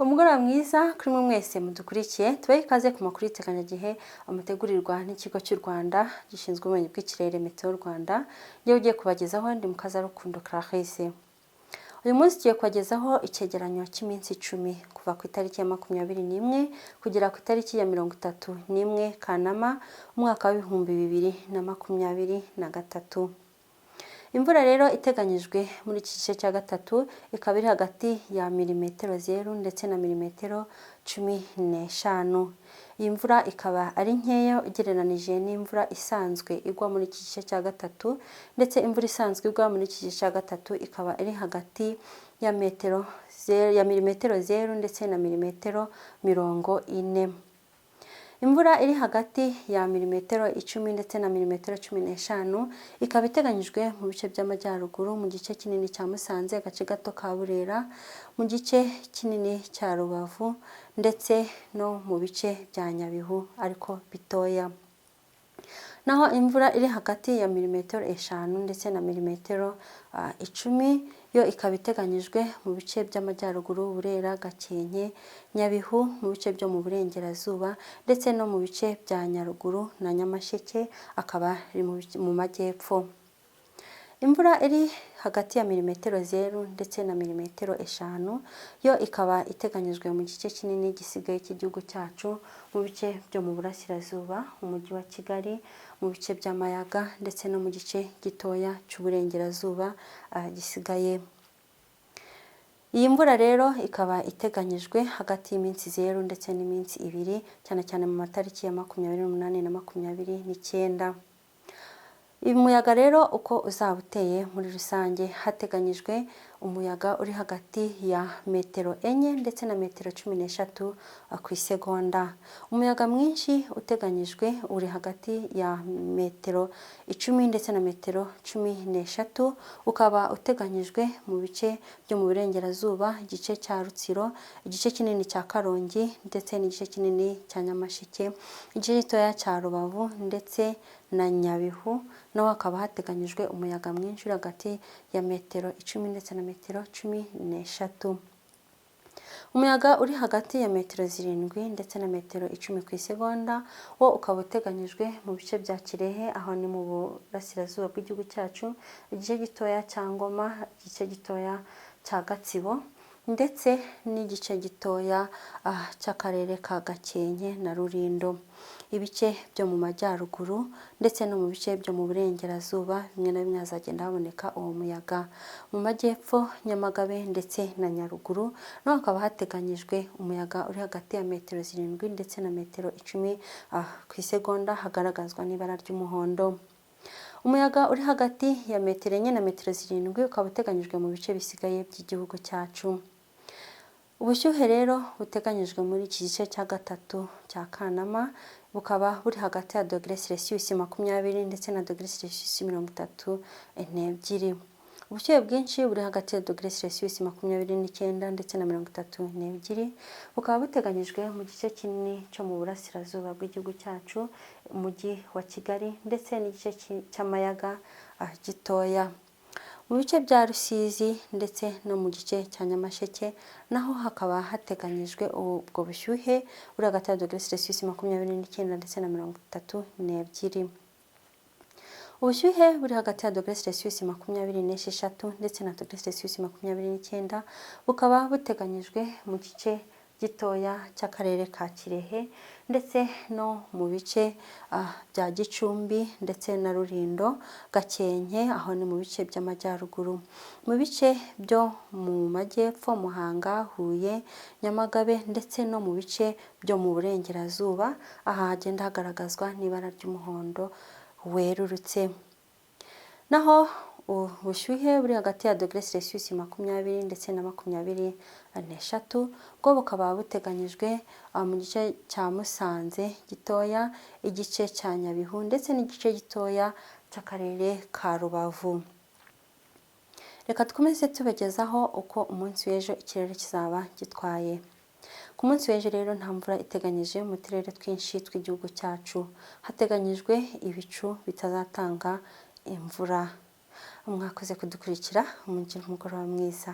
Umugoroba mwiza kuri mwe mwese mudukurikiye. Tubahe ikaze ku makuru y'iteganyagihe amutegurirwa n'ikigo cy'u Rwanda gishinzwe ubumenyi bw'ikirere, Meteo Rwanda. Njyewe ugiye kubagezaho ndi Mukazarukundo Clarisse. Uyu munsi tugiye kubagezaho icyegeranyo cy'iminsi 10, kuva ku itariki ya 21 kugera ku itariki ya 31 Kanama umwaka wa 2023. Imvura rero iteganyijwe muri iki gice cya gatatu ikaba iri hagati ya milimetero 0 ndetse na milimetero 15. Iyi mvura ikaba ari nkeya ugereranije n'imvura isanzwe igwa muri iki gice cya gatatu, ndetse imvura isanzwe igwa muri iki gice cya gatatu ikaba iri hagati ya metero ya milimetero 0 ndetse na milimetero 40. Imvura iri hagati ya milimetero 10 ndetse na milimetero 15 ikaba iteganyijwe mu bice by'amajyaruguru, mu gice kinini cya Musanze, agace gato ka Burera, mu gice kinini cya Rubavu ndetse no mu bice bya Nyabihu ariko bitoya. Naho imvura iri hagati ya milimetero 5 ndetse na milimetero 10 yo ikaba iteganyijwe mu bice by'amajyaruguru, Burera, Gakenke, Nyabihu, mu bice byo mu burengerazuba ndetse no mu bice bya Nyaruguru na Nyamasheke, akaba ari mu majyepfo. Imvura iri hagati ya milimetero 0 ndetse na milimetero 5 yo ikaba iteganyijwe mu gice kinini gisigaye cy'igihugu cyacu, mu bice byo mu burasirazuba, umujyi wa Kigali, mu bice by'Amayaga ndetse no mu gice gitoya cy'uburengerazuba gisigaye. Iyi mvura rero ikaba iteganyijwe hagati y'iminsi 0 ndetse n'iminsi 2, cyane cyane mu matariki ya 28 na 29. Umuyaga rero uko uzaba uteye muri rusange, hateganyijwe umuyaga uri hagati ya metero 4 ndetse na metero 13 ku isegonda. Umuyaga mwinshi uteganyijwe uri hagati ya metero 10 ndetse na metero 13, ukaba uteganyijwe mu bice byo mu burengerazuba, igice cya Rutsiro, igice kinini cya Karongi ndetse n'igice kinini cya Nyamasheke, igice gitoya cya Rubavu ndetse na Nyabihu. Naho hakaba hateganyijwe umuyaga mwinshi uri hagati ya metero 10 ndetse na metero 13. Umuyaga uri hagati ya metero 7 ndetse na metero 10 ku isegonda wo ukaba uteganyijwe mu bice bya Kirehe, aho ni mu burasirazuba bw'igihugu cyacu, igice gitoya cya Ngoma, igice gitoya cya Gatsibo ndetse n'igice gitoya cy'akarere ka Gakenke na Rulindo. Ibice byo mu majyaruguru ndetse no mu bice byo mu burengerazuba bimwe na bimwe hazagenda haboneka uwo muyaga. Mu majyepfo, Nyamagabe ndetse na Nyaruguru, naho hakaba hateganyijwe umuyaga uri hagati ya metero 7 ndetse na metero 10 ku isegonda, hagaragazwa n'ibara ry'umuhondo. Umuyaga uri hagati ya metero 4 na metero 7 ukaba uteganyijwe mu bice bisigaye by'igihugu cyacu. Ubushyuhe rero buteganyijwe muri iki gice cya gatatu cya Kanama bukaba buri hagati ya dogere Celsius 20 ndetse na dogere Celsius 32. Ubushyuhe bwinshi buri hagati ya dogere Celsius 29 ndetse na 32 bukaba buteganyijwe mu gice kinini cyo mu burasirazuba bw'igihugu cyacu, umujyi wa Kigali ndetse n'igice cy'Amayaga gitoya. Mu bice bya Rusizi ndetse no mu gice cya Nyamasheke naho hakaba hateganyijwe ubwo bushyuhe buri hagati ya dogere Celsius 29 ndetse na 32. Ubushyuhe buri hagati ya dogere Celsius 26 ndetse na dogere Celsius 29 bukaba buteganyijwe mu gice gitoya cy'akarere ka Kirehe ndetse no mu bice bya Gicumbi ndetse na Rulindo, Gakenke, aho ni mu bice by'amajyaruguru. Mu bice byo mu majyepfo, Muhanga, Huye, Nyamagabe ndetse no mu bice byo mu burengerazuba, aha hagenda hagaragazwa n'ibara ry'umuhondo werurutse. Naho ubushyuhe buri hagati ya dogere Celsius 20 ndetse na 23 bwo bukaba buteganyijwe mu gice cya Musanze gitoya, igice cya Nyabihu ndetse n'igice gitoya cy'akarere ka Rubavu. Reka dukomeze tubagezaho uko umunsi w'ejo ikirere kizaba gitwaye. Ku munsi w'ejo rero nta mvura iteganyije mu turere twinshi tw'igihugu cyacu. Hateganyijwe ibicu bitazatanga imvura. Mwakoze kudukurikira, mugire umugoroba mwiza.